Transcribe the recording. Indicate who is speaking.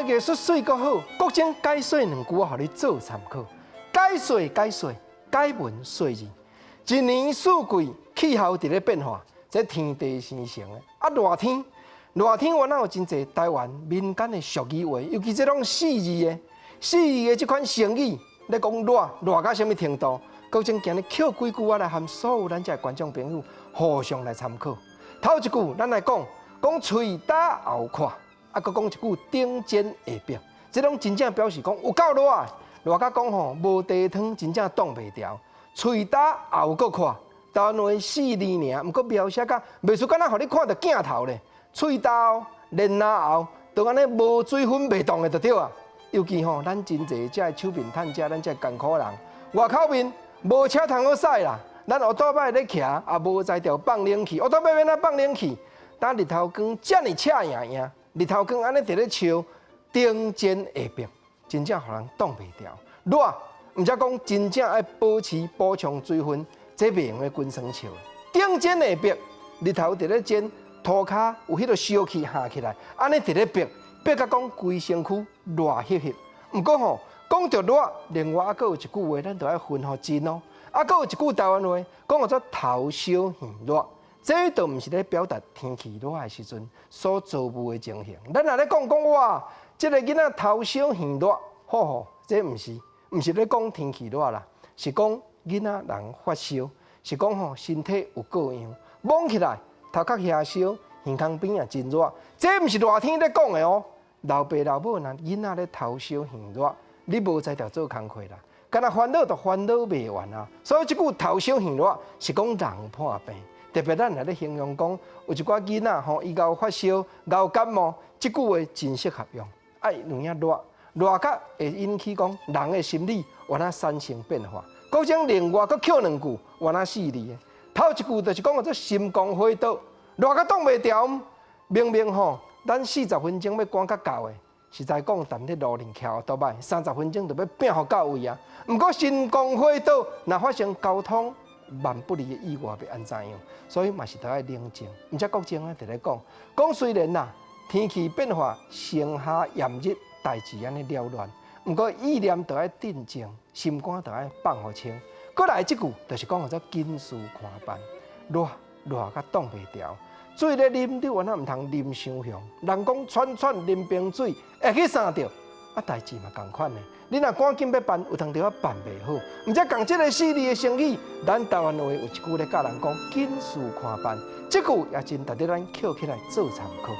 Speaker 1: 藝術媠閣好，國珍解說兩句，我予你做參考。解說解說，解文說字。一年四季氣候佇咧變化，這天地生成的。啊，熱天，熱天原來有真濟台灣民間的俗語話，尤其這種四字的，四字的這款成語，咧講熱熱到啥物程度？國珍今日抾幾句仔來和所有咱這觀眾朋友互相來參考。頭一句，咱來講講喙焦喉渴，啊，閣講一句頂煎下逼，這攏真正表示講有夠熱，熱甲講吼無茶湯真正擋袂牢。喙焦喉閣渴，台灣話四字爾，毋過描寫甲袂輸敢若予你看著鏡頭咧，喙焦連喉，都按呢無水分袂動的就對啊。尤其吼，咱真濟這手面趁食，咱這艱苦人，外口面無車通好駛啦。咱烏多擺咧騎，也無才調放冷氣，烏多擺欲按怎放冷氣？當日頭光遮爾赤炎炎，日頭光按呢佇咧笑，頂煎下逼，真正予人擋袂牢。熱，毋才講真正愛保持補充水分，這袂用得規身笑。頂煎下逼，日頭佇咧煎，塗跤有彼個燒氣下起來，按呢佇咧逼，逼甲講規身軀熱翕翕。毋過吼，講著熱，另外猶閣有一句話，咱著愛分予真哦。啊，閣有一句台灣話，講叫做頭燒耳熱，這都毋是咧表達天氣熱的時陣所遭遇的情形。咱若咧講講哇，這个囡仔頭燒耳熱，吼吼，這毋是，毋是咧講天氣熱啦，是講囡仔人發燒，是講吼身體有過樣，摸起來頭殼遐燒，耳孔邊也真熱，這毋是熱天咧講的哦。老爸老母若囡仔咧頭燒耳熱，你無才調做工課啦。敢若煩惱就煩惱袂完啊！所以這句頭燒耳熱是講人破病，特別咱若咧形容講有一寡囡仔吼，伊𠢕發燒、𠢕感冒，這句話真適合用。啊，有影熱，熱甲會引起講人的心理有按怎產生變化。閣將另外閣抾兩句，有按怎四字的。頭一句就是講叫做心光火燭，熱甲擋袂牢。明明吼，咱40分鐘欲趕較到的。實在講，踮咧路頂騎歐多擺，30分鐘就欲拚予到位啊！毋過心光火燭，若發生交通萬不利的意外，欲按怎樣？所以嘛是著愛冷靜。毋才國珍啊，佇咧講講雖然啦，天氣變化，盛夏炎熱，代誌按呢繚亂，毋過意念著愛鎮靜，心肝著愛放予清。閣來這句，就是講叫做緊事看辦，熱熱甲擋袂牢。水咧啉，你原來毋通啉傷雄。人講喘喘啉冰水會去捎著，啊代誌嘛仝款的。你若趕緊欲辦，有當時仔辦袂好。毋才仝這个四字的成語，咱台灣話有一句咧教人講緊事看辦，這句也真值得咱抾起來做參考。